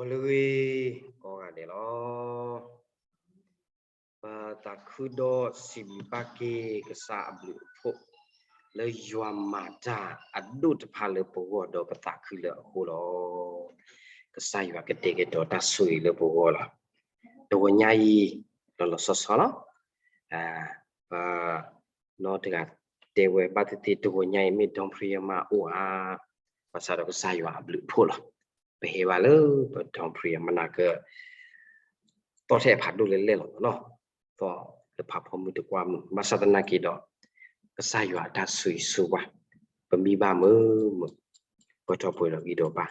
ဂီၤလၢအဂ့ၤ ကိးဂၤဒဲးလီၤ. ပသးခုဒီးစံးဘျုးဘၣ်က့ၤကစၢ်အဘျုးအဖှိၣ် လၢယွၤမၤတၢ်အဒိၣ်တဖၣ်လၢပဂီၢ်ဒီးပသးခုလၢအဃိလီၤ. ကစၢ်ယွၤကတဲာ်ကတီၤတၢ်ဆိၣ်ဂ့ၤလၢပဂီၢ်လီၤ. တဂီၤညါအံၤ လီၤလီၤဆီဆီလီၤ. ပ နီတဂၤတဲဝဲဘၣ်သ့ၣ်သ့ၣ် တဂီၤညါအံၤမ့ၢ် Don Priya မါအိၣ်ဧါ, ဘၣ်ဆၣ်ဒီးကစၢ်ယွၤအဘျုးအဖှိၣ်လီၤ. ပဟဲဘၣ်လၢပ Don Priya မါနာ်က့ သီၣ်ထဲအဖးဒိၣ်လဲၣ်လဲၣ်လီၤနီၤ, သီၣ်လၢဖးဖီမုၢ်တကွၢ်မုၢ်, ဘၣ်ဆၣ်သနာ်က့ဒီး ကစၢ်ယွၤအတၢ်ဆိၣ်ဂ့ၤဆိၣ်ဝါ ပမံဘၣ်မုာ်မုာ်, ပထီၣ်ပှဲၤဒီးဂံၢ်ဒီးဘါ,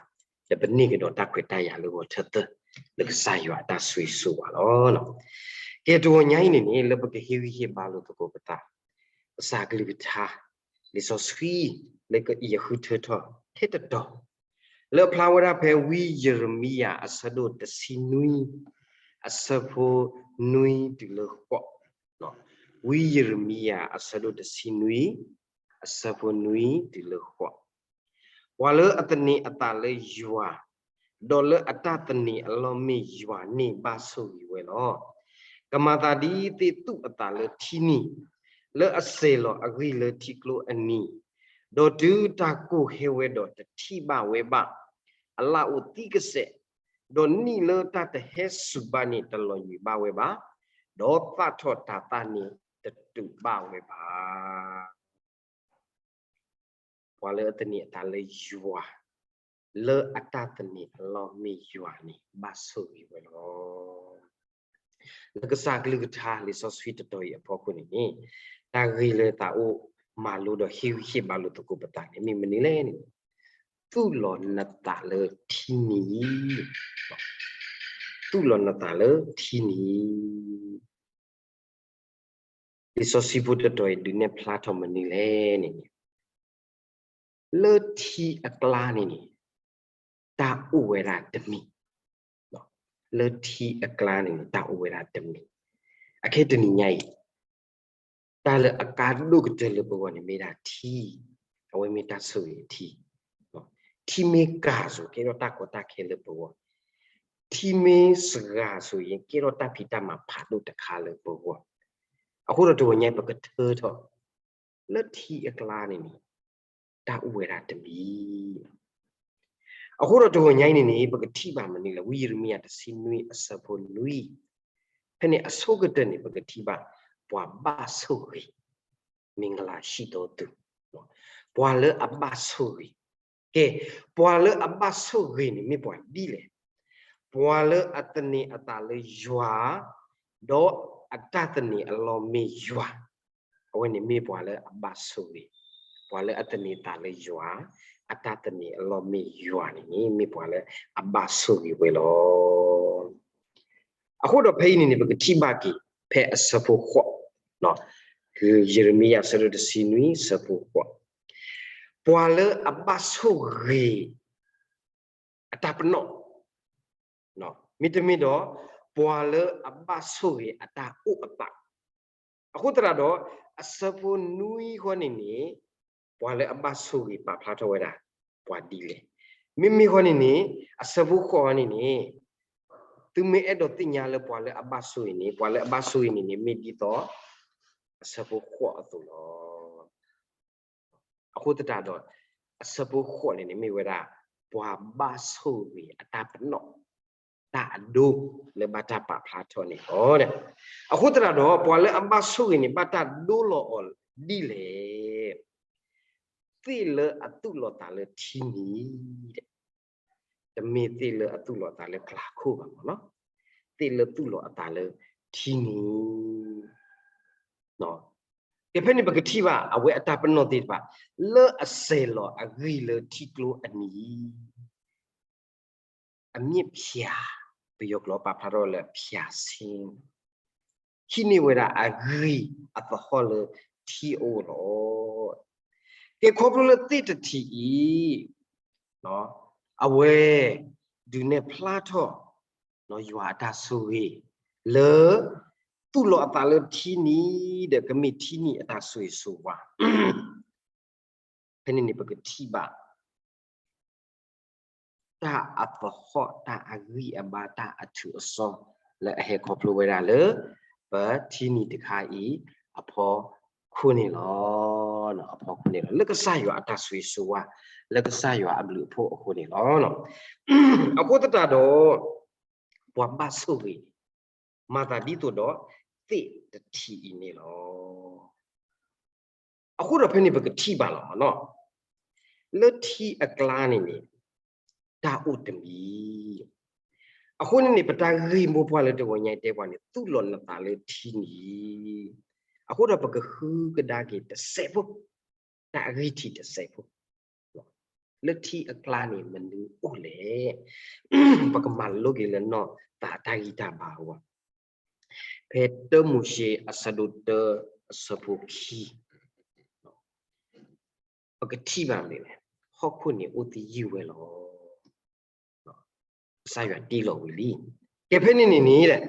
ဒီးပန့ၢ်ကဒီးတၢ်ခွဲးတၢ်ယာ်လၢဂီၤထၢၣ်သၢ လၢကစၢ်ယွၤအတၢ်ဆိၣ်ဂ့ၤဆိၣ်ဝါလီၤ. ကဲတဂီၤညါအံၤန့ၣ်န့ၣ် လၢပကဟ့ၣ်ဂံၢ်ဟ့ၣ်ဘါလိာ်သကိးပသး ကစၢ်ကလုၢ်ကထါ လံာ်စီဆှံ လၢယဃုထၢထီၣ်ထဲတတီၤ လၢအဖျါဝဲဒၣ်ဖဲဝံယံးရမံယၤအဆၢဒိၣ်တဆံနွံ အဆၢဖိနွံတုၤလၢဃိး, ဝံယံးရမံယၤအဆၢဒိၣ်တဆံနွံ အဆၢဖိနွံတုၤလၢဃိး. ပှၤလၢအသန့ၤအသးလၢယွၤ, ဒီးလၢအတၢ်သန့ၤအလီၢ်မ့ၢ်ယွၤန့ၣ်ဘၣ်ဆိၣ်ဂ့ၤဝဲလီၤ. ကမၤသးဒ်သိးသူၣ်အသးလၢထံနံၤ, လၢအစဲၤလီၤအဂံၢ်လၢထံကျိအနံၤ, ဒီးတုၤတၢ်ကိၢ်ဟဲဝဲဒီးတထံၣ်ဘၣ်ဝဲဘၣ်, အလၣ်အိၣ်သံကစဲး, ဒီးနံၣ်လၢတၢ်တဟဲစူၤဘၣ်န့ၣ်တလီၤညွံးဘၣ်ဝဲဘၣ်, ဒီးသၣ်ထီၣ်တၤသၣ်န့ၣ်တတူာ်ဘၣ်ဝဲဘၣ်. ပှၤလၢအသန့ၤအသးလၢယွၤ, လၢအတၢ်သန့ၤအလီၢ်မ့ၢ်ယွၤန့ၣ် ဘၣ်ဆိၣ်ဂ့ၤဝဲလီၤ. လၢကစၢ်ကလုၢ်ကထါလံာ်စီဆှံတတီၤအံၤအဖီခိၣ်န့ၣ်န့ၣ်, တၢ်ဂ့ၢ်လၢသးအိၣ်မၤလိဒီးဟ့ၣ်ဂံၢ်ဟ့ၣ်ဘါလိာ်သကိးပသးန့ၣ် မ့ၢ်မနုၤလဲၣ်န့ၣ်, သူၣ်လီၤနသးလၢထံနံၤ, သူၣ်လီၤနသးလၢထံနံၤ လံာ်စီဆှံဖိတတီၤအံၤဒုးနဲၣ်ဖျါထီၣ်မနုၤလဲၣ်န့ၣ်န့ၣ်, လၢထံအကျါန့ၣ်န့ၣ် တၢ်အိၣ်ဝဲဒၣ်တမံၤ, လၢထံအကျါန့ၣ်န့ၣ် တၢ်အိၣ်ဝဲဒၣ်တမံၤ, အခဲတနံၤညါအံၤ တၢ်လၢအကါဒိၣ်ကတၢၢ်လၢပဂီၢ်န့ၣ်မ့ၢ်ဒၣ်ထံ, အဝဲမ့ၢ်တၢ်ဆိၣ်ဂ့ၤအထံ, ထံမ့ၢ်ကၢ်စိၤ ကဲထီၣ်တၢ်ကီတၢ်ခဲလၢပဂီၢ်, ထံမ့ၢ်စှၤစိၤ ကဲထီၣ်တၢ်ဖံးတၢ်မၤဖးဒိၣ်တခါလၢပဂီၢ်, အဃိဒီးတဂီၤညါအံၤပကထၢထီၣ် လၢထံအကျါန့ၣ်န့ၣ် တၢ်အိၣ်ဝဲဒၣ်တမံၤ, အဃိဒီးတဂီၤညါအံၤန့ၣ်န့ၣ် ပကထံၣ်ဘၣ်မနုၤလဲၣ်, ဝံယံးရမံယၤတဆံနွံအဆၢဖိနွံ, ဖဲန့ၣ်အဆိကတၢၢ်န့ၣ် ပကထံၣ်ဘၣ် ပှၤဘၣ်ဆိၣ်ဂ့ၤ, မင်္ဂလာရှိသောသူ, ပှၤလၢအဘၣ်ဆိၣ်ဂ့ၤ, ကဲ, ပှၤလၢအဘၣ်ဆိၣ်ဂ့ၤန့ၣ်မ့ၢ်ပှၤဒ်လဲၣ်, ပှၤလၢအသန့ၤအသးလၢယွၤ, ဒီးအတၢ်သန့ၤအလီၢ်မ့ၢ်ယွၤ, အဝဲန့ၣ်မ့ၢ်ပှၤလၢအဘၣ်ဆိၣ်ဂ့ၤ, ပှၤလၢအသန့ၤသးလၢယွၤ, အတၢ်သန့ၤအလီၢ်မ့ၢ်ယွၤန့ၣ်န့ၣ် မ့ၢ်ပှၤလၢအဘၣ်ဆိၣ်ဂ့ၤဝဲလီၤ. အဃိဒီးဖဲအံၤန့ၣ်န့ၣ် ပကထံၣ်ဘၣ်က့ၤ ဖဲအဆၢဖိဃိး, ယံးရမံယၤအဆၢဒိၣ်တဆံနွံ အဆၢဖိဃိး, ပှၤလၢအဘၣ်ဆိၣ်ဂ့ၤ အတၢ်ပနီၣ်, မ့တမ့ၢ်ဒီး ပှၤလၢအဘၣ်ဆိၣ်ဂ့ၤအတၢ်အိၣ်အသး, အဃိသတးဒီး အဆၢဖိနွံဃီန့ၣ်န့ၣ် ပှၤလၢအဘၣ်ဆိၣ်ဂ့ၤပာ်ဖျါထီၣ်ဝဲဒၣ် ပှၤဒ်လဲၣ်, မ့မ့ၢ်ဃီန့ၣ်န့ၣ် အဆၢဖိဃိးန့ၣ်န့ၣ် သုမ့ၢ်အဲၣ်ဒိးသ့ၣ်ညါလၢပှၤလၢအဘၣ်ဆိၣ်ဂ့ၤန့ၣ် ပှၤလၢအဘၣ်ဆိၣ်ဂ့ၤန့ၣ်န့ၣ် မ့ၢ်ဒ်သိး အဆၢဖိဃိးအသိးလီၤ. အဃိသတးဒီး အဆၢဖိဃိးန့ၣ်န့ၣ် မ့ၢ်ဝဲဒၣ် ပှၤဘၣ်ဆိၣ်ဂ့ၤအတၢ်ပနီၣ် တၢ်အဒိလၢဘၣ်တၢ်ပာ်ဖျါထီၣ်န့ၣ်လီၤ. အဃိသတးဒီး ပှၤလၢအဘၣ်ဆိၣ်ဂ့ၤန့ၣ် ဘၣ်တၢ်ဒိလီၤအီၤဒ်လဲၣ်. သ့ၣ်လၢအသူၣ်လီၤသးလၢထံနံၤ, တမ့ၢ်သ့ၣ်လၢအသူၣ်လီၤသးလၢကျးခိၣ်ဘၣ်မ့ၢ်နီၤ, သ့ၣ်လၢသူၣ်လီၤအသးလၢထံနံၤ. ကဲဖဲန့ၣ်ပကထံၣ်ဘၣ် အဝဲအတၢ်ပနီၣ်သ့ၣ်တဖၣ် လၢအစဲၤလီၤအဂံၢ်လၢထံကျိအနံၤ အမြစ်ဖြာ, ပယီၤကျိာ်ပာ်ဖျါထီၣ်လၢဖြာဆင်း, ဟံးန့ၢ်ဝဲဒၣ်အဂံၢ်အသဟီၣ်လၢထံအအိၣ်လီၤ. ကဲခီဖျိလၢသ့ၣ်တထံးအံၤ အဝဲဒုးနဲၣ်ဖျါထီၣ် ယွၤအတၢ်ဆိၣ်ဂ့ၤ လၢ သူၣ်လီၤအသးလၢထံနံၤ ဒီးကမ့ၢ်ထံနံၤအတၢ်ဆိၣ်ဂ့ၤဆိၣ်ဝါ ဖဲန့ၣ်န့ၣ် ပကထံၣ်ဘၣ် တၢ်အသဟီၣ် တၢ်အဂံၢ်အဘါ တၢ်အထူးအစီၣ် လၢအဟဲခီဖျိဝဲဒၣ်လၢ ပထံနံၤတခါအံၤအဖီခိၣ်န့ၣ်လီၤ. အဖီခိၣ်န့ၣ်လီၤ. လၢကစၢ်ယွၤအတၢ်ဆိၣ်ဂ့ၤဆိၣ်ဝါ လၢကစၢ်ယွၤအဘျုးအဖှိၣ်အဃိန့ၣ်လီၤ. အဃိသတးဒီး ပှၤဘၣ်ဆိၣ်ဂ့ၤ မၤသးဒ်သိးဒီး သ့ၣ်တထံးအံၤန့ၣ်လီၤ. အဃိဒီးဖဲန့ၣ်ပကထံၣ်ဘၣ်လီၤမ့ၢ်နီၤ, လၢထံအကျါန့ၣ်န့ၣ် တၢ်အိၣ်တမံၤ, အဃိန့ၣ်န့ၣ် ပတၢ်ဂ့ၢ်မိၢ်ပှၢ်လၢတဂီၤညါအံၤတဲပှၤန့ၣ် သူၣ်လီၤနသးလၢထံနံၤ, အဃိဒီးပကဃုကဒါက့ၤတစဲးဖိ, တၢ်အဂံၢ်ထံးတစဲးဖိ လၢထံအကျါန့ၣ် မနုၤအိၣ်လဲၣ်. ပကမၤလိက့ၤလၢနီၢ်သးအတၢ်ဂံၢ်တၢ်ဘါအဂီၢ်, ဖဲတၢမိၤၡ့အဆၢဒိၣ်တၢ အဆၢဖိခံ, ပကထံၣ်ဘၣ်န့ၣ် ဟီၣ်ခိၣ်န့ၣ်အိၣ်သယုၢ်ဝဲလီၤ. ကစၢ်ယွၤတ့လီၤဝံၤလံ. ကဲဖဲန့ၣ်န့ၣ်န့ၣ်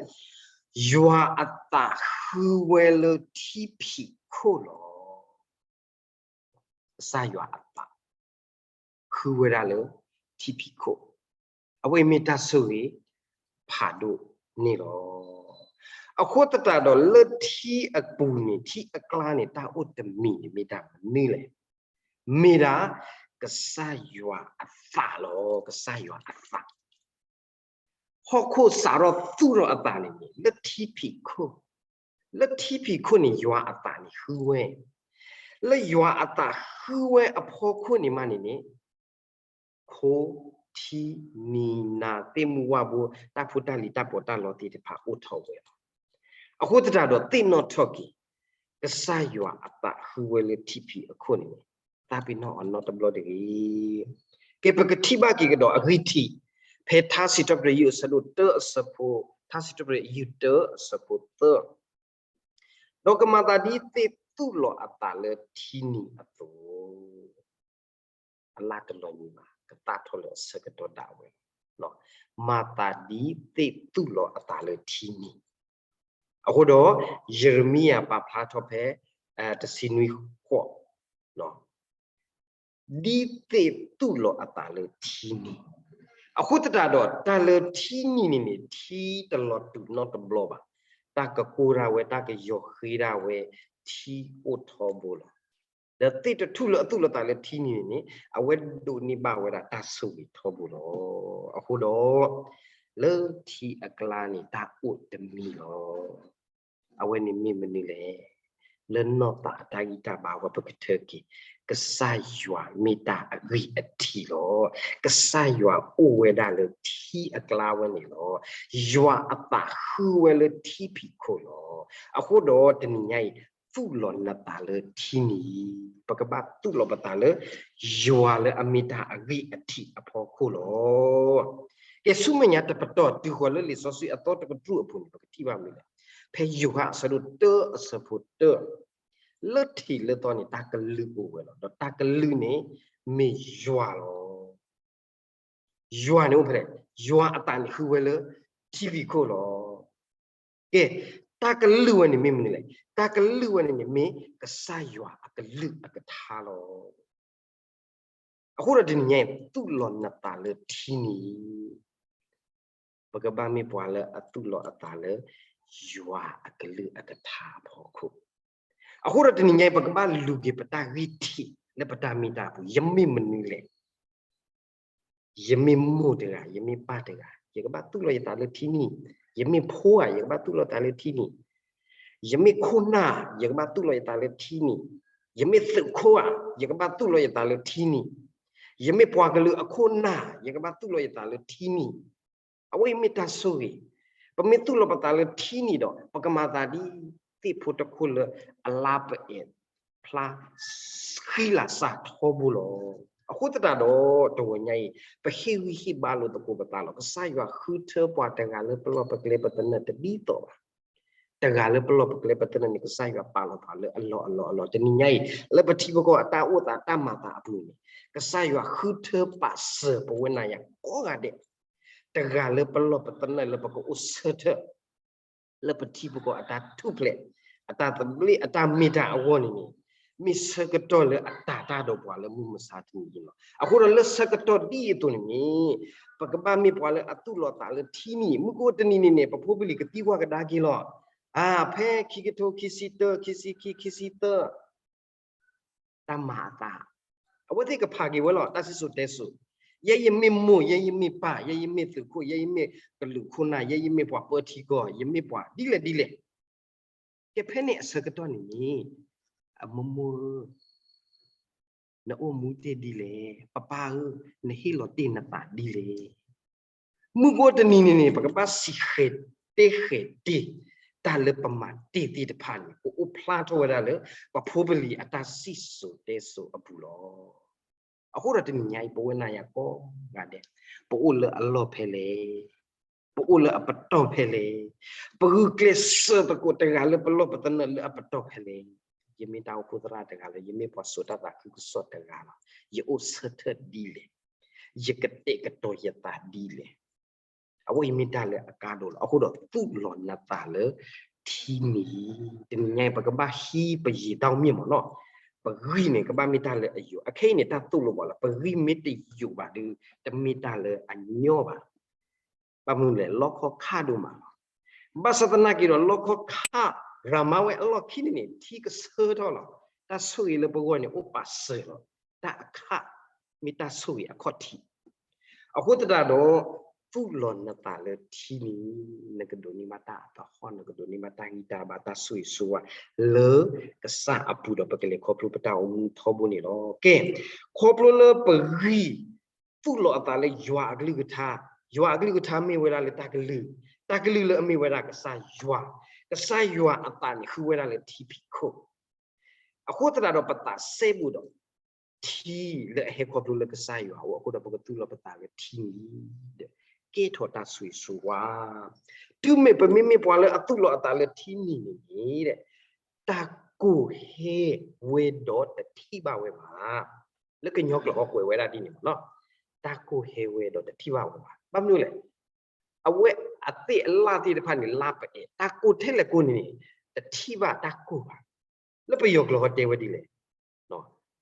ယွၤအသးဃုဝဲလၢထံဖံးခိၣ်လီၤ. ကစၢ်ယွၤအသး ဃုဝဲဒၣ်လၢထံဖံးခိၣ်, အဝဲအံၤမ့ၢ်တၢ်ဆိၣ်ဂ့ၤဖးဒိၣ်န့ၣ်လီၤ. အဃိသတးဒီးလၢထံအပူၤန့ၣ် ထံအကျါန့ၣ် တၢ်အိၣ်တမံၤန့ၣ် မ့ၢ်တၢ်မနုၤလဲၣ်. မ့ၢ်ဒၣ်ကစၢ်ယွၤအသးလီၤ. ကစၢ်ယွၤအသး ဟီၣ်ခိၣ်စးထီၣ်သူၣ်ထီၣ်အသးန့ၣ်န့ၣ် လၢထံဖံးခိၣ်, လၢထံဖံးခိၣ်န့ၣ် ယွၤအသးန့ၣ်ဃုဝဲ, လၢယွၤအသးဃုဝဲအဖီခိၣ်န့ၣ်မးန့ၣ်န့ၣ် ခိ ထံ နံၤ နၤ သ့ၣ်မုၢ်ဝၣ်ဘိ တၢ်ဖိတၢ်လံၤတၢ်ပီးတၢ်လီသ့ၣ်တဖၣ် အိၣ်ထီၣ်ဝဲလီၤ. အဃိသတးဒီးသ့ၣ်နီၣ်ထီၣ်က့ၤ ကစၢ်ယွၤအသးဃုဝဲလၢထံဖံးအခိၣ်န့ၣ် သးပ့ၤနီၣ်အီၤနီတဘျီတဂ့ၤ. ကဲပကထံၣ်ဘၣ်က့ၤကဒီးအဂံၢ်ထံး ဖဲထါစံးထီၣ်ပတြၢၤယုၢ်အဆၢဒိၣ်တၢအဆၢဖိ, ထါစံးထီၣ်ပတြၢၤယုၢ်တၢအဆၢဖိသၢ, ဒီးကမၤသးဒ်သ့ၣ်သူၣ်လီၤအသးလၢထံနံၤအသိး, အလၢ်တလီၤညံၤဘၣ် ကသၣ်ထီၣ်လၢအဆၢကတီၢ်ဒၣ်ဝဲလီၤ. မၤသးဒ်သ့ၣ်သူၣ်လီၤအသးလၢထံနံၤ, အဃိဒီး ယရမံယၤပာ်ဖျါထီၣ်ဖဲ တဆံနွံဃိး ဒ်သ့ၣ်သူၣ်လီၤအသးလၢထံနံၤ, အဃိသတးဒီး တၢ်လၢထံနံၤန့ၣ်န့ၣ် ထံတလီၤတူာ်နီတဘျီဘၣ်, တၢ်ကကိၢ်ဒၣ်ဝဲ တၢ်ကယီၤဃ့ဒၣ်ဝဲ ထံအိၣ်ထီဘိလီၤ. ဒီးသ့ၣ်တထူၣ်လၢအသူၣ်လီၤသးလၢထံနံၤန့ၣ်န့ၣ် အဝဲဒိးန့ၢ်ဘၣ်ဝဲဒၣ်တၢ်ဆိၣ်ဂ့ၤထီဘိလီၤ. အဃိဒီး လၢထံအကျါန့ၣ် တၢ်အိၣ်တမံၤလီၤ. အဝဲန့ၣ်မ့ၢ်မနုၤလဲၣ်. လၢနီၢ်သးအတၢ်ဂံၢ်တၢ်ဘါအဂီၢ် ပကထၢက့ၤ ကစၢ်ယွၤမ့ၢ်တၢ်အဂံၢ်အထံးလီၤ. ကစၢ်ယွၤအိၣ်ဝဲဒၣ်လၢထံအကျါဝဲန့ၣ်လီၤ. ယွၤအသးဃုဝဲလၢထံဖံးခိၣ်လီၤ. အဃိဒီးတနံၤညါအံၤ သူၣ်လီၤနသးလၢထံနံၤ, ပကဘၣ်သူၣ်လီၤပသးလၢ ယွၤလၢအမ့ၢ်တၢ်အဂံၢ်အထံးအဖီခိၣ်လီၤ. ကဲဆူမဲာ်ညါတပတီၢ် တုၤဃီၤလၢလံာ်စီဆှံအသီတကတြူၢ်အပူၤန့ၣ် ပကထံၣ်ဘၣ်မနုၤလဲၣ်. ဖဲယိၤဟၣ်အဆၢဒိၣ်တၢအဆၢဖိတၢ, လၢထံးလၢသီန့ၣ် တၢ်ကလုၢ်အိၣ်ဝဲလီၤ. ဒီးတၢ်ကလုၢ်န့ၣ် မ့ၢ်ယွၤလီၤ. ယွၤန့ၣ်အိၣ်ဖဲလဲၣ်, ယွၤအသးန့ၣ်ဃုဝဲလၢထံဖံးခိၣ်လီၤ. ကဲ, တၢ်ကလုၢ်ဝဲန့ၣ်မ့ၢ်မနုၤလဲၣ်. တၢ်ကလုၢ်ဝဲန့ၣ်န့ၣ် မ့ၢ်ကစၢ်ယွၤအကလုၢ်အကထါလီၤ. အဃိဒီးတနံၤညါအံၤ သူၣ်လီၤနသးလၢထံနံၤ, ပကဘၣ်မ့ၢ်ပှၤလၢအသူၣ်လီၤအသးလၢ ယွၤအကလုၢ်အကထါအဖီခိၣ်. အဃိဒီးတနံၤညါအံၤ ပကဘၣ်လူၤက့ၤပတၢ်ဂံၢ်ထံးလၢပတၢ်မ့ၢ်တၢ်ပူၤ, ယမ့ၢ်မနုၤလဲၣ်. ယမ့ၢ်မိၢ်တဂၤ, ယမ့ၢ်ပၢ်တဂၤ, ယကဘၣ်သူၣ်လီၤယသးလၢထံနံၤ. ယမ့ၢ်ဖိဧါ, ယကဘၣ်သူၣ်လီၤယသးလၢထံနံၤ. ယမ့ၢ်ခိၣ်နၢ်, ယကဘၣ်သူၣ်လီၤယသးလၢထံနံၤ. ယမ့ၢ်သုးခိၣ်ဧါ, ယကဘၣ်သူၣ်လီၤယသးလၢထံနံၤ. ယမ့ၢ်ပှၤကလုာ်အခိၣ်နၢ်, ယကဘၣ်သူၣ်လီၤယသးလၢထံနံၤ. အဝဲအံၤမ့ၢ်တၢ်ဆိၣ်ဂ့ၤ, ပမ့ၢ်သူၣ်လီၤပသးလၢထံနံၤဒီး ပကမၤသးဒ်သ့ၣ်ဖိတခိၣ်လၢအလါပအဲၣ်ဖျါဃံလၤစၢ်ထီဘိလီၤ. အဃိသတးဒီး တဂီၤညါအံၤ ပဟ့ၣ်ဂံၢ်ဟ့ၣ်ဘါလိာ်သကိးပသးလီၤ. ကစၢ်ယွၤဃုထၢပှၤတဂၤလၢပလီၢ်ပကျဲပသနၢၣ်တဒ်သိးဘၣ်. တဂၤလၢပလီၢ်ပကျဲပသနၢၣ်န့ၣ် ကစၢ်ယွၤပာ်လီၤပှၤလၢအလီၢ်အလီၢ်အလီၢ်. တနံၤညါအံၤ လၢပထံပကီၢ်အတၢ်အိၣ်သးတၢ်မၤသးအပူၤန့ၣ် ကစၢ်ယွၤဃုထၢပာ်စၢၤပဝဲနၤယၤကိးဂၤဒဲး တဂၤလၢပလီၢ်ပသနၢၣ်လၢပကအိၣ်ဆၢထၢၣ် လၢပထံပကီၢ်အတၢ်ထူၣ်ဖျဲး အတၢ်သဘျ့အတၢ်မ့ၢ်တၢ်အဂီၢ်န့ၣ်န့ၣ် မ့ၢ်ဆၢကတီၢ်လၢအတၢ်တၢ်ဒီးပှၤလၢမုၢ်မဆါတနံၤအံၤလီၤ. အဃိဒီးလၢဆၢကတီၢ်ဒ်အံၤအသိးန့ၣ်န့ၣ် ပကဘၣ်မ့ၢ်ပှၤလၢအသူၣ်လီၤသးလၢထံနံၤ, မုၢ်ကအိၣ်တနံၤန့ၣ်န့ၣ် ပဖိပလံၤကသံကွၢ်ကဒါက့ၤလီၤ. အါ, ဖဲခံကထိခံဆံတၢ ခံဆံခံ ခံဆံသၢ တၢ်မၤအသး, အဝဲသ့ၣ်ကဖးက့ၤဝဲလီၤ တၢ်စံၣ်စိၤတဲစိၤ, ယဲယမ့ၢ်မိၢ်, ယဲယမ့ၢ်ပၢ်, ယဲယမ့ၢ်သုးခိၣ်, ယဲယမ့ၢ်ကလူးခိၣ်နၢ်, ယဲယမ့ၢ်ပှၤပၢထံကီၢ်, ယမ့ၢ်ပှၤဒ်လဲၣ်ဒ်လဲၣ်. ကဲဖဲန့ၣ်အဆၢကတီၢ်န့ၣ်န့ၣ် အမိၢ်မိၢ်ဧၢ, နအိၣ်မူတ့ၢ်ဒ်လဲၣ်, ပၢ်ပၢ်ဧၢ, နဟ့ၣ်လီၤတ့ၢ်နသးဒ်လဲၣ်. မုၢ်ကအိၣ်တနံၤန့ၣ်န့ၣ် ပကဘၣ်စံးဃဲၤတဲဃဲၤတ့ၢ် တၢ်လၢပမၤတ့ၢ်သ့ၣ်တဖၣ်န့ၣ် ပအိၣ်ဖျါထီၣ်ဝဲဒၣ်လၢ ပဖိပလံၤအတၢ်စံၣ်စိၤတဲစိၤအပူၤလီၤ. အဃိဒီးတနံၤညါအံၤ ပဝဲနၤယၤကိးဂၤဒဲး ပအိၣ်လၢအလီၢ်ဖဲလဲၣ်, ပအိၣ်လၢအပတီၢ်ဖဲလဲၣ်, ပဂုာ်ကျဲးစၢးသကိးတဂၤလၢပလီၢ်ပသနၢၣ်လၢအပတီၢ်ဖဲလဲၣ်. ယမ့ၢ်တၢ်အိၣ်ဖှိၣ်သရၣ်တဂၤလီၤ, ယမ့ၢ်ပှၤစိာ်တၢ်သးခုကစီၣ်တဂၤလီၤ, ယအိၣ်ဆၢထၢၣ်ဒ်လဲၣ်, ယကတဲာ်ကတီၤယသးဒ်လဲၣ်. အဝဲအံၤမ့ၢ်တၢ်လၢအကါဒိၣ်လီၤ. အဃိဒီးသူၣ်လီၤနသးလၢထံနံၤ, တနံၤညါအံၤ ပကဘၣ်ဟံးပယံၤတၢ်မ့ၢ်မ့ၢ်နီၤ, ပဂံၢ်န့ၣ် ကဘၣ်မ့ၢ်တၢ်လၢအယိာ်, အခဲအံၤန့ၣ် တၢ်သိၣ်လိဘၣ်လီၤ, ပဂံၢ်မ့ၢ်တယိာ်ဘၣ်ဒီး တမ့ၢ်တၢ်လၢအညီဘၣ်. ဘၣ်မနုၤလဲၣ်, လီခီခါဒိၣ်မးလီၤ. ဘၣ်ဆၣ်သနာ်က့ဒီး လီခီခါရၤမါဝဲအလီၢ်ခံန့ၣ်န့ၣ် ထံကဆၢထီၣ်လီၤ. တၢ်ဆိၣ်ဂ့ၤလၢပဂီၢ်န့ၣ် အိၣ်ပာ်စၢၤလီၤ. တၢ်အခၣ် မ့ၢ်တၢ်ဆိၣ်ဂ့ၤအခီၣ်ထံး. အဃိသတးဒီး သူၣ်လီၤနသးလၢထံနံၤ, နကဒိးန့ၢ်ဘၣ်တၢ်အသဟီၣ်, နကဒိးန့ၢ်ဘၣ်တၢ်ဂံၢ်တၢ်ဘါ, တၢ်ဆိၣ်ဂ့ၤဆိၣ်ဝါ လၢကစၢ်အပူၤဒီး ပကလဲၤခီဖျိပတၢ်အိၣ်မူထီဘိန့ၣ်လီၤ. ကဲ, ခီဖျိလၢပဂံၢ် သူၣ်လီၤအသးလၢယွၤအကလုၢ်ကထါ, ယွၤအကလုၢ်ကထါမ့ၢ်ဝဲဒၣ်လၢတၢ်ကလုၢ်, တၢ်ကလုၢ်လၢအမ့ၢ်ဝဲဒၣ်ကစၢ်ယွၤ, ကစၢ်ယွၤအသးန့ၣ်ဃုဝဲဒၣ်လၢထံဖံးခိၣ်. အဃိသတးဒီးပသးစဲဘူးဒီး ထံလၢအဟဲခီဖျိလၢကစၢ်ယွၤအအိၣ်, အဃိဒီးပကသူၣ်လီၤပသးလၢထံနံၤဒီး ကဲထီၣ်တၢ်ဆိၣ်ဂ့ၤဆိၣ်ဝါ. တုၤမ့ၢ်ပမ့မ့ၢ်ပှၤလၢအသူၣ်လီၤအသးလၢထံနံၤန့ၣ်န့ၣ် တၢ်ကိၢ်ဟဲဝဲဒီးတထံၣ်ဘၣ်ဝဲဘၣ်. လၢကညီကျိာ်ဟီကွဲးဝဲဒၣ်ဒ်န့ၣ်မ့ၢ်နီၤ, တၢ်ကိၢ်ဟဲဝဲဒီးတထံၣ်ဘၣ်ဝဲဘၣ်. ဘၣ်မနုၤလဲၣ်, အဝဲအသ့ၣ်အလၣ်သ့ၣ်တဖၣ်န့ၣ် လၢပအဲၣ်, တၢ်ကိၢ်ထဲလဲၣ်ကိၢ်န့ၣ်န့ၣ် တထံၣ်ဘၣ်တၢ်ကိၢ်ဘၣ်. လၢပယီၤကျိာ်ဟီတဲဝဲဒ်လဲၣ်,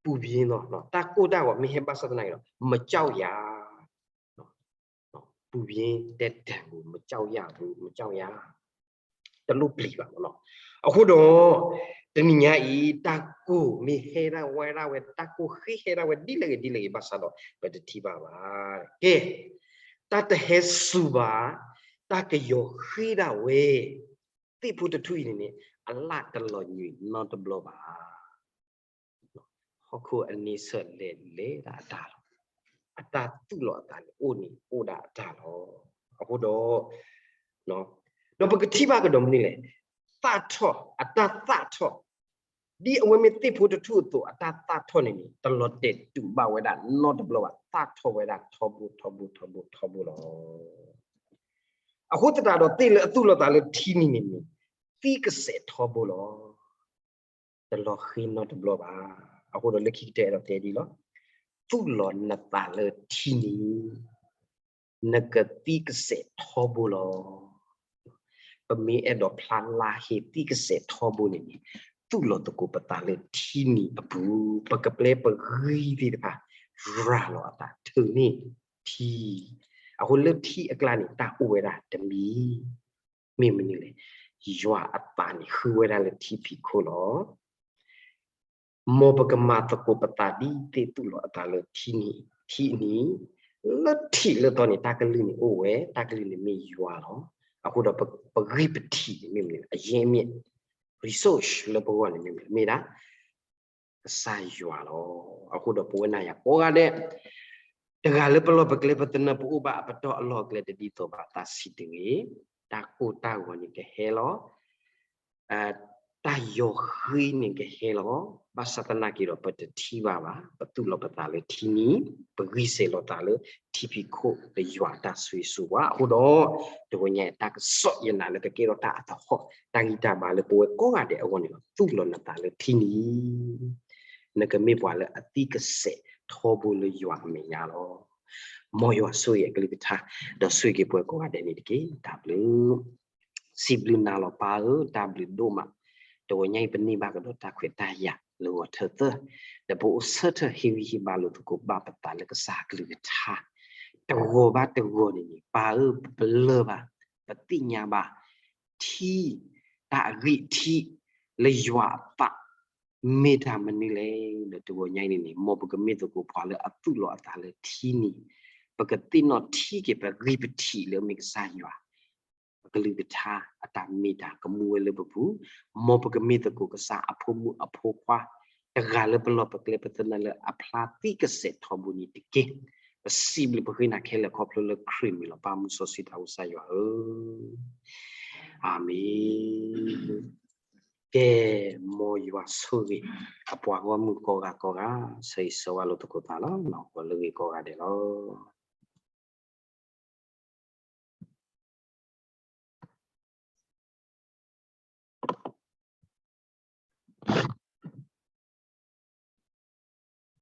ပူၤပြင်းလီၤ. တၢ်ကိၢ်တၢ်ဂီၤမ့ၢ်ဟဲဘၣ်ဆၣ်သနာ်က့ဒီး မကြောက်ရ ပူၤပြင်းတဲတၢ်ပူၤ မကြောက်ရဘူး မကြောက်ရ တလိၣ်ပျံၤဘၣ်မ့ၢ်နီၤ. အဃိဒီး တနံၤညါအံၤ တၢ်ကိၢ်မ့ၢ်ဟဲဒၣ်ဝဲဒၣ်ဝဲ တၢ်ကိၢ်ဃ့ဟဲဒၣ်ဝဲဒ်လဲၣ်ဂ့ၤဒ်လဲၣ်ဂ့ၤဘၣ်ဆၣ်ဒီး ပတထံၣ်ဘၣ်ဘၣ်. ကဲ, တၢ်တဟဲစူၤဘၣ်, တၢ်ကယီၤဃ့ဒၣ်ဝဲ, သ့ၣ်ဖိတထူၣ်အံၤန့ၣ်န့ၣ် အလၣ်တလီၤညွံးနီတဘျီဘၣ်. ဟီၣ်ခိၣ်အန့ဆၢၣ်လဲၤလဲၤဒၣ်အတၢ်လီၤ. အတၢ်သူၣ်လီၤအသးန့ၣ် အိၣ်န့ၣ်အိၣ်ဒၣ်အတၢ်လီၤ. အဃိဒီး ဒီးပကထံၣ်ဘၣ်ကဒီးမနုၤလဲၣ်, သၣ်ထီၣ်, အတၢ်သၣ်ထီၣ်, ဒ်အဝဲမ့ၢ်သ့ၣ်ဖိတထူၣ်အသိး အတၢ်သၣ်ထီၣ်န့ၣ်န့ၣ် တလီၤတဲာ်တူာ်ဘၣ်ဝဲဒၣ်နီတဘျီဘၣ်, သၣ်ထီၣ်ဝဲဒၣ်ထီဘိထီဘိထီဘိထီဘိလီၤ. အဃိသတးဒီး သ့ၣ်လၢအသူၣ်လီၤသးလၢထံနံၤန့ၣ်န့ၣ် သံကစဲးထီဘိလီၤ. တလီၤဃ့နီတဘျီဘၣ်. အဃိဒီးလၢခံကတၢၢ်အဲၣ်ဒိးတဲဒ်လီၤ, သူၣ်လီၤနသးလၢထံနံၤ နကသံကစဲးထီဘိလီၤ. ပမ့ၢ်အဲၣ်ဒိးဖျါလါဟ့သံကစဲးထီဘိန့ၣ်န့ၣ် သူၣ်လီၤသကိးပသးလၢထံနံၤအပူၤ, ပကပျဲပဂံၢ်သ့ၣ်တဖၣ် ရၤလီၤအသးထုးန့ၢ်ထံ. အဃိလၢထံအကျါန့ၣ် တၢ်အိၣ်ဝဲဒၣ်တမံၤ, မ့ၢ်မနုၤလဲၣ်, ယွၤအသးန့ၣ်ဃုဝဲဒၣ်လၢထံဖံးခိၣ်လီၤ. မ်ပကမၤသကိးပသးဒ်သ့ၣ်သူၣ်လီၤအသးလၢထံနံၤ, ထံနံၤ, လၢထံးလၢသီန့ၣ် တၢ်ကလုၢ်န့ၣ်အိၣ်ဝဲ, တၢ်ကလုၢ်န့ၣ်မ့ၢ်ယွၤလီၤ. အဃိဒီးပဂံၢ်ပထံးန့ၣ်မ့ၢ်မနုၤလဲၣ်, အရင်းအမြစ်, resource လၢပဂီၢ်န့ၣ်မ့ၢ်မနုၤလဲၣ်, မ့ၢ်ဒၣ် ကစၢ်ယွၤလီၤ. အဃိဒီးပဝဲနၤယၤကိးဂၤဒဲး တဂၤလၢပလီၢ်ပကျဲပသနၢၣ် ပအိၣ်ဘၣ်အပတီၢ်အလီၢ်အကျဲတဒ်သိးဘၣ် သးဆံးတဂ့ၤ, တၢ်ကိၢ်တၢ်ဂီၤန့ၣ်ကဟဲလီၤ, တၢ်ယီၤဃ့န့ၣ်ကဟဲလီၤ. ဘၣ်ဆၣ်သနာ်က့ဒီး ပတထံၣ်ဘၣ်ဘၣ်, ပသူၣ်လီၤပသးလၢထံနံၤ, ပဂံၢ်စဲးလီၤသးလၢထံဖံးခိၣ်လၢယွၤအတၢ်ဆိၣ်ဂ့ၤဆိၣ်ဝါ. အဃိဒီး တဝဲညါတၢ်ကစီၣ်ယနာ်လၢကကဲထီၣ်တၢ်အသဟီၣ် တၢ်ဂံၢ်တၢ်ဘါလၢပဝဲကိးဂၤဒဲးအဂီၢ်န့ၣ်လီၤ. သူၣ်လီၤနသးလၢထံနံၤ နကမ့ၢ်ပှၤလၢအသံကစဲးထီဘိလၢယွၤအမဲာ်ညါလီၤ. မ်ယွၤဆိၣ်ဂ့ၤအကလုၢ်ကထါ ဒီးဆိၣ်ဂ့ၤက့ၤပဝဲကိးဂၤဒဲးန့ၣ်တက့ၢ်. တၢ်ဘျုး, စံးဘျုးနၤလီၤပၢ်ဧၢ, တၢ်ဘျုးဒိၣ်မး. တဝဲညါအံၤပန့ၢ်ဘၣ်ကဒီးတၢ်ခွဲးတၢ်ယာ် လၢဂီၤထၢၣ်သၢ, ဒီးပအိၣ်ဆၢထၢၣ်ဟ့ၣ်ဂံၢ်ဟ့ၣ်ဘါလိာ်သကိးဘၣ်ပသးလၢကစၢ်အကလုၢ်ကထါ, တဂီၤဘၣ်တဂီၤန့ၣ်န့ၣ် ပၢ်ဧၢ ပလၢၢ်ဘၣ်, ပသ့ၣ်ညါဘၣ်, ထံ, တၢ်အဂံၢ်ထံး, လၢယွၤအသး မ့ၢ်တၢ်မနုၤလဲၣ်. ဒီးတဂီၤညါအံၤန့ၣ်န့ၣ် မ်ပကမ့ၢ်သကိးပှၤလၢအသူၣ်လီၤအသးလၢထံန့ၣ်, ပကသ့ၣ်နီၣ်ထံက့ၤ ပဂံၢ်ပထံးလၢအမ့ၢ်ကစၢ်ယွၤ အကလုၢ်ကထါ အတၢ်မ့ၢ်တၢ်ကမူဝဲလၢပပူၤ, မ်ပကမ့ၢ်သကိးကစၢ်အဖိမုၣ်အဖိခွါ တဂၤလၢပလီၢ်ပကျဲ ပသနၢၣ်လၢအဖျါသံကစဲးထီဘိန့ၣ်တက့ၢ်. ပစံးဘျုးပဃ့နၤခဲလၢာ်ခီဖျိလၢခရံာ်မံၤလီၤ. ပၢ်မူစီဆှံတၢ်အိၣ်ကစၢ်ယွၤဧၢ, အၤမ့ၣ်. ကဲ, မ်ယွၤဆိၣ်ဂ့ၤ အပှၤဂီၢ်မုၢ်ကိးဂၤကိးဂၤ, ဆၢဂ့ၤဆၢဝါလိာ်သကိးသးလီၤ. မ်ပှၤလၢဂ့ၤကိးဂၤဒဲးလီၤ.